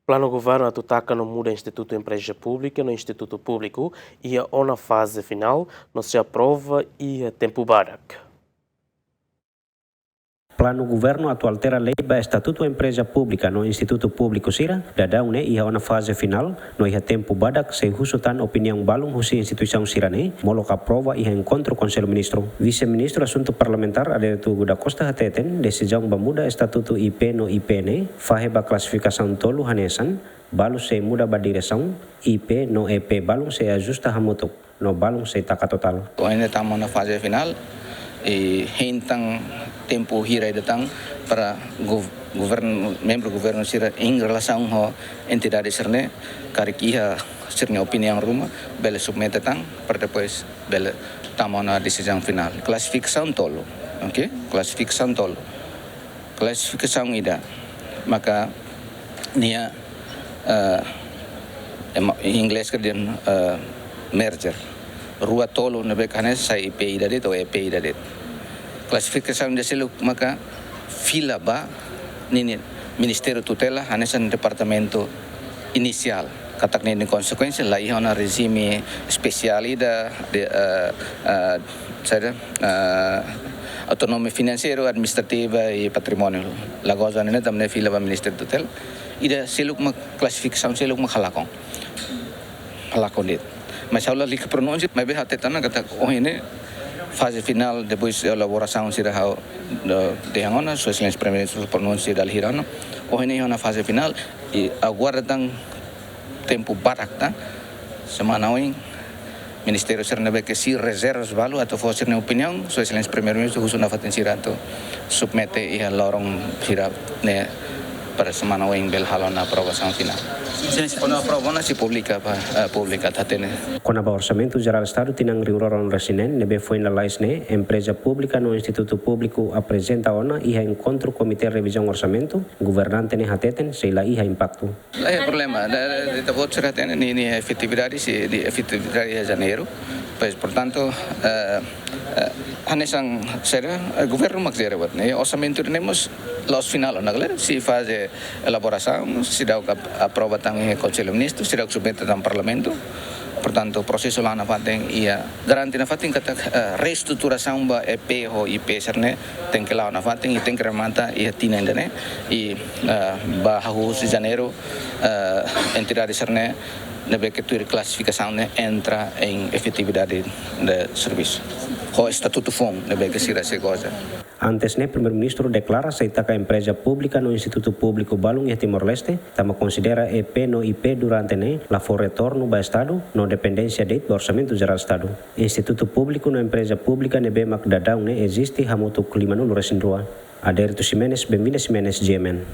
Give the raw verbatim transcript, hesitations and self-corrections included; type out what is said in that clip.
Planu governu atu taka no muda Institutu Empreza Públika no Institutu Públiku iha ona faze finál no sei aprova iha tempu badak. Planu governu atu altera lei ba Estatutu Empreza Públika no Institutu Públiku sira, daudaun ne'e iha ona faze finál, no iha tempu badak sei husu tan opiniaun balun husi instituisaun sira-ne'e, molok aprova iha enkontru Konsellu Ministru. Vise-Ministru Asuntu Parlamentár Adérito Rui da Costa hateten, desizaun ba muda estatutu I P no I P ne'e, fahe ba klasifikasaun tolu hanesan, balu sei muda ba diresaun, I P no E P balun sei ajusta hamutuk, no balun sei taka totál. Ohin ne'e tama ona faze finál, i hein tan tempu hira ida tan para gov-, governu, membru governu sira em relasaun ho entidade sira-ne'e, karik iha sira-nia opiniaun ruma, bele submete tan, para depois bele tama ona desizaun finál. Klasifikasaun tolu, oke? Klasifikasaun tolu. Klasifikasaun ida, maka nia, eh, ema-, inglés ke dehan, eh, merger. Rua tolu ne'ebé hanesan sai I P ida de'it ou E P ida de'it. Klasifikasaun ida seluk maka fila ba ninia ministériu tutela hanesan departamentu inisiál. Katak ninia konsekuénsia la iha ona rejime espesiál ida de, eh, eh, saida, eh, autonomia finanseira, administrativa i patrimóniu. La goza ne'e tanba ne'e fila ba ministériu tutela. Ida seluk mak klasifikasaun seluk mak halakon. Halakon de'it. Mas ha'u lalika pronunsia, maibé hateten ona katak ohin ne'e faze finál, depois elaborasaun sira ha'u, eh, dehan ona, Sua Exelénsia Primeiru-Ministru pronunsia dala hira ona. Ohin ne'e iha ona faze finál, i aguarda tan tempu badak tan. Semana oin, ministériu sira ne'ebé ke sei rezerva balu atu fó sira-nia opiniaun, Sua Exelénsia Primeiru-Ministru husu nafatin sira atu submete iha loron sira-ne'e para semana oin bele halo ona aprovasaun finál. Kuandu aprova ona sei publika ba, eh, públiku atu hatene. Kona-ba Orsamentu Jerál Estadu tinan rihun rua ruanulu-resin-neen ne'ebé foin lalais ne'e, Empreza Públika no Institutu Públiku aprezenta ona iha enkontru Komité Revizaun Orsamentu, governante ne'e hateten sei la iha impaktu. La iha problema, da, da, da, ita-boot sira hatene ninia efetividade sei, ninia efetividade iha Janeiru. Pois, portantu, eh, eh, hanesan sira, eh, governu mak jere buat ne'e, orsamentu ne'e mós la'ós finál ona, galera, sei faze elaborasaun, seidauk ap-, aprova tan iha Konsellu Ministru, seidauk submete tan Parlamentu. Portantu, prosesu la'o nafatin, i garante nafatin katak, eh, reestruturasaun ba E P ho I P sira-ne'e tenke la'o nafatin, i tenke remata iha tinan ida-ne'e, i, eh, ba hahú husi Janeiru, eh, entidade sira-ne'e ne'ebé ke tuir klasifikasaun ne'e entra em efetividade de servisu. Ho estatutu foun ne'ebé ke sira sei goza. Antes ne'e, Primeiru-Ministru deklara sei taka Empreza Públika no Institutu Públiku balun iha Timor-Leste, tanba konsidera E P no I P durante ne'e la fó retornu ba Estadu, no dependénsia de'it ba Orsamentu Jerál Estadu. Institutu Públiku no Empreza Públika ne'ebé mak daudaun ne'e eziste hamutuk limanulu-resin-rua. Adérito Ximenes, Benvinda Ximenes, G M N.